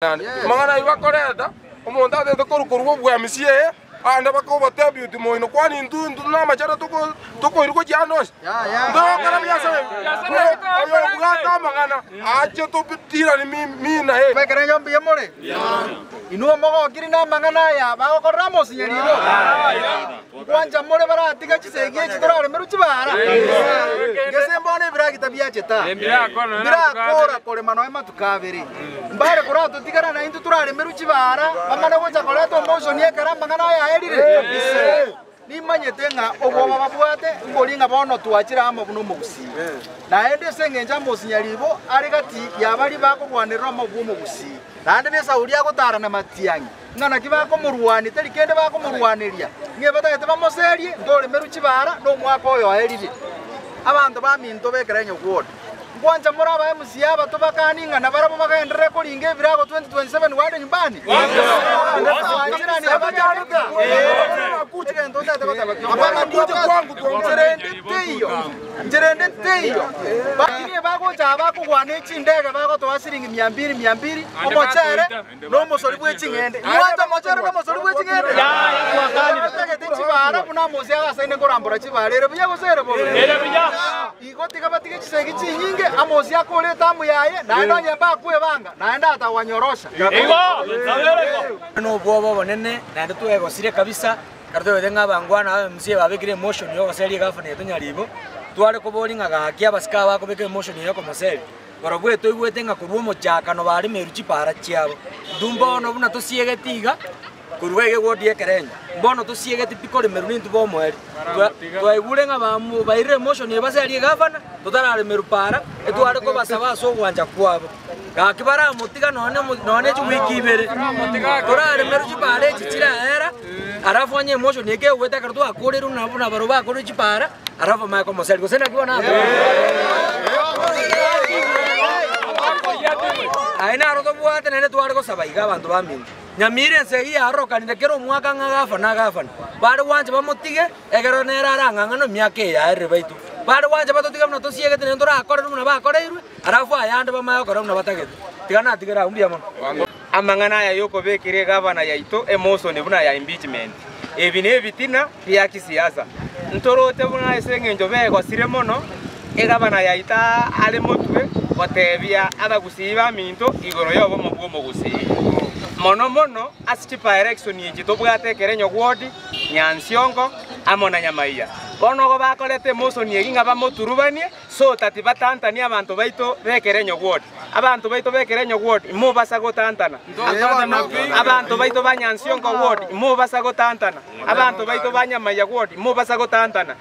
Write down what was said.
Amang'ana ayio bakoreta, omonto atete korwa korwa obwamisi eye, aande bakobatebia oti moino kwani intwe intwe namachara tokoirwa gochia ande onsi. Ntogokora biasara ebi. Oyo obwate amang'ana aache totirani mina eye. Ekerengo mbuya more? Inwe mogokiri namang'ana aya bagokorera amosinyeri igo? Nkwancha more baratiga chisegi echi toraremerwe chibara? Gese mbono ebiragita biachete aa, mbirakora korema nonya matuko abere. Mbare koratotigara naintwe toraremerwe chibara, bamane gocha koreta omochoni ekero amang'ana aya aerire? Nimanyete ng'a obwoba babwate mbori ng'a bono twachire amo buna omogusii. Naende ase engencho amosinyari ibo are gati ya baria bakorwanerera omob bw'omogusii. Naende n'Esauri agotara na matiang'i, ng'a naki bakomorwania, tari kende bakomorwaneria, ng'a ebatagete bamoserie, ntoremerwe chibara, na omwaka oyo oerire. Abanto baminto b'ekerenyo gwodi, nkwancha more aba MCA abato bakani ng'a nabarabwo bagenderere koringa ebirago 2027 wade nyumbani? Egento ntagete goteba ki? Teiyo, inchera ende teiyo. Lakini bagocha aa bakogwana echindege bagotoa siringi mia mbili mia mbili, omochere na omosori bwe ching'ende. Mwancha omochere na omosori bwe ching'ende? Batagete chibara buna amosi agasaine korambora chibara ere buya gose ere bobe? Igo tiga batige chisegi chinyinge, amosi akore etamu yaye, naende onye mbakwebanga, naende atawanyorosha. Nobwoba obonene naende twegosire kabisa. Ekero toigwete ng'a abangwana aba MCA babekire emotion ya ogoseria egavana yaito Nyaribo, tware koboria ng'a gaki abasike aba bakobeka emotion eye yokomoseria, barobwo etoigwete ng'a korwa omochakano baremerwe chipara chiabo. Intwe mbono buna tosiegeti iga, korwa iga eward ya Ekerenyo, mbono tosiegeti pi koremerwa nintwe bomoerio. Twa twaigure ng'a bamo bairire emotion eye baserie egavana, totararemerwa para, etware kobasaba ase ogwancha kwabo. Gaki baramotiga nonya nonya chiwiki ibere, toraremerwe chipara echi chiraera, alafu onye emotion eke egwete ekero twakorerwe na buna barobwo bakorire chipara, alafu bamanye komoseria gose naki bono ase. Aye naro tobwate naende tware gosaba iga abanto baminto, Nyamira ense eyio yarokanire kera omwaka ng'a gafana gafana, bare gwancha bamotige. Ekero nere arang'ang'ane emiaka eye yaerire baito, bare gwancha batotige buna tosiegete naende torakorerwe buna bakoreirwe, alafu ayande bamanye gokora buna batagete. Tiga natigere agwo, mbuya mono. Amang'ana aya y'okobekera egavana yaito emosoni buna ya impeachment, ebi nebitina bia kisiasa. Ntoroche buna ase engencho begosire mono egavana yaito are motwe gotebia abagusii baminto igoro y'obomo bw'omogusii. Mono mono ase chibaerection echi tobwate ekerenyo ward, Nyansiongo, amo na Nyamaiya. Bono igo bakorete emosoni eyio ng'a bamoturubanie, so that batantanie abanto baito b'ekerenyo ward. Abanto baito b'ekerenyo ward imobasa gotantana. Abanto baito ba Nyansiongo ward imobasa gotantana. Abanto baito ba Nyamaiya ward imobasa gotantana.